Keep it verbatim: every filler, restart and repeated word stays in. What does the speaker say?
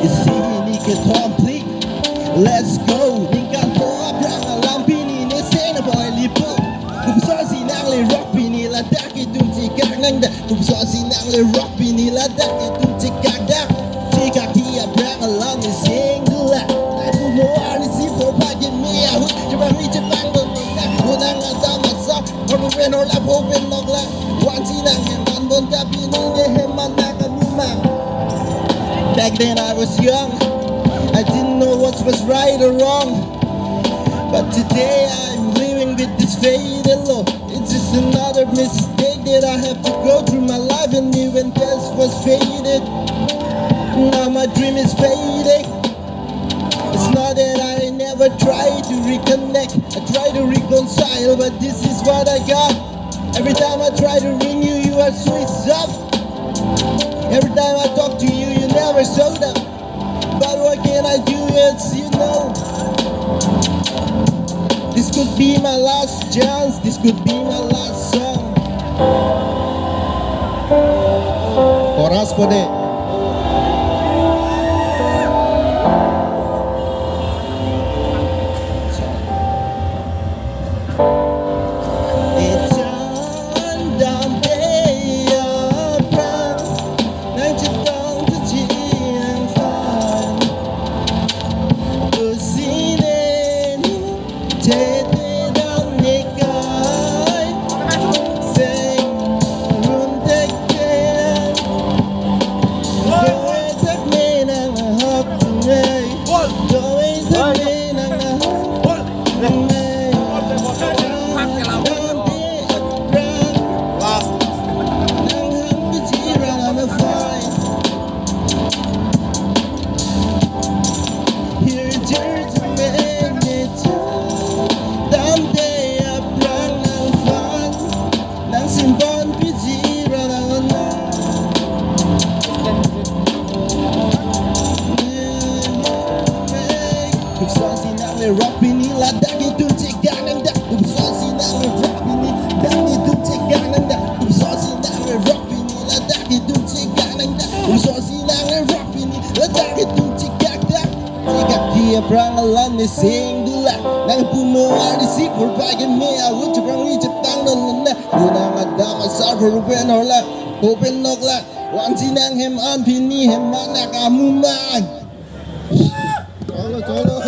Isi hini kethom phli. Let's go. Ningkan pho aphrang alam pini ne sena boy lipo. Kumso si nangle-rok pini ladak itum chikak nangda. Kumso si nangle-rok pini ladak itum chikak dak. Chikak ki aphrang alam ne seng dula. Aku mo ani si pho pagi me ahut. Coba mi chepang dong dong na. Unang ada masa. Open or lap open nok la. Wan si nanghem an bon tapi ni ne hem an na kami mang. Back then I was young. I didn't know what was right or wrong. But today I'm living with this faith alone. It's just another mistake that I have to go through my life, and even this was faded. Now my dream is fading. It's not that I never try to reconnect. I try to reconcile, but this is what I got. Every time I try to ring you, you are switched off. Every time I talk to you, you never showed up. But what can I do? It's, you know, this could be my last chance. This could be my last song. Chorus po de. Echan damde aphrang, nang chetong tuji nang fan. Kusine ni chete dam nikai, seng run tek tek. Doe tek me nang hap tungai. Doe tek me nang hap. Nang simpon piji rana na. Kumso si nangle-rok pini ladak itum chikak nangda. Kumso si nangle-rok pini ladak itum chikak nangda. Kumso si nangle-rok pini ladak itum chikak nangda. Kumso si nangle-rok pini ladak itum chikak dak. Chikak ki aphrang alam ne seng dula. Nang pumo ani si purpa ke me awu chepang ni chepang non na. Unang ada masa pur open or lap open nok la. Wan si nanghem an pini hem an na kami mang. Cholo, cholo.